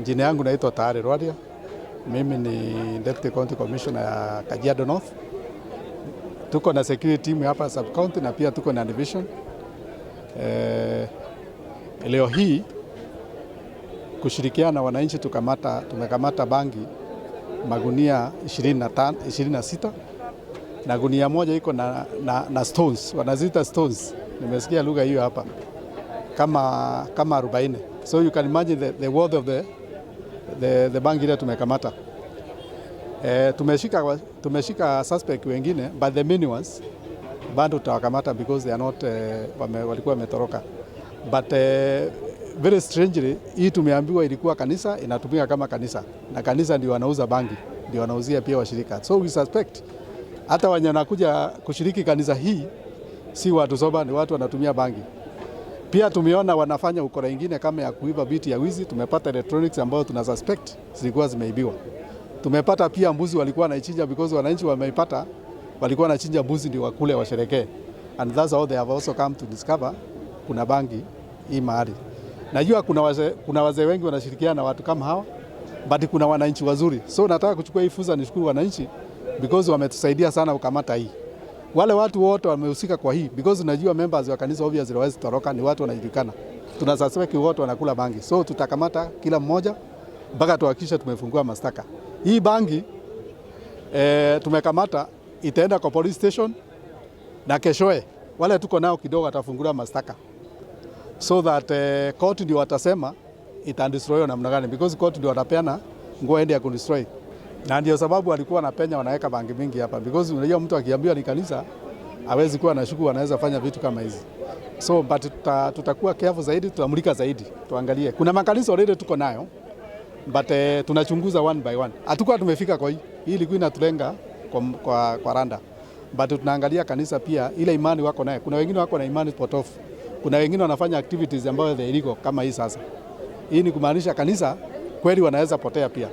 Jina yangu naitwa Taari Rwaria. Mimi ni Deputy County Commissioner ya Kajiado North. Tuko na security team hapa sub county na pia tuko na division. Leo hii kushirikiana na wananchi tumekamata bangi magunia 25, 26 na gunia moja iko na stones, wanaziita stones, nimesikia lugha hiyo hapa kama 40. So you can imagine the worth of the bangi ile tumekamata. Tumeshika suspect wengine, but the main ones bado tutawakamata because they are not walikuwa wametoroka, but very strangely, hii tumeambiwa ilikuwa kanisa inatumika kama kanisa, na kanisa ndio wanauza bangi, ndio wanauzia pia washirika, so we suspect hata wenye wanakuja kushiriki kanisa hii si watu sober, ni watu wanatumia bangi. Pia tumeona wanafanya ukora ingine kama ya kuiba vitu ya wizi. Tumepata electronics ambayo tuna suspect zilikuwa zimeibiwa. Tumepata pia mbuzi walikuwa wanaichinja because wananchi wameipata, walikuwa wanachinja mbuzi ndio wakule washerekee, and that's how they have also come to discover kuna bangi hii mahali. Najua kuna wazee wengi wanashirikiana na watu kama hawa, but kuna wananchi wazuri, so nataka kuchukua hii fursa nishukuru wananchi because wametusaidia sana kukamata hii. Wale watu wote wamehusika kwa hii, because unajua members wa kanisa obviously hawawezi toroka, ni watu wanajulikana. Tuna suspect wote wanakula bangi, so tutakamata kila mmoja mpaka tuhakikishe tumefungua mashtaka. Hii bangi tumekamata itaenda kwa police station na keshoe wale tuko nao kidogo atafungulia mashtaka so that court ndio watasema itadestroy namna gani, because court ndio watapeana nguo ende ya kudestroy, na ndio sababu walikuwa wanapenya wanaweka bangi mingi hapa, because unajua mtu akiambiwa ni kanisa hawezi kuwa na shuku, anaweza fanya vitu kama hizi. So but tutakuwa careful zaidi, tutamulika zaidi, tuangalie. Kuna makanisa already tuko nayo, but tunachunguza one by one. Hatukuwa tumefika kwa hii, hii ilikuwa inatulenga kwa Randa, but tunaangalia kanisa pia ile imani wako naye. Kuna wengine wako na imani potofu, kuna wengine wanafanya activities ambayo they illegal kama hii sasa. Hii ni kumaanisha kanisa kweli wanaweza potea pia.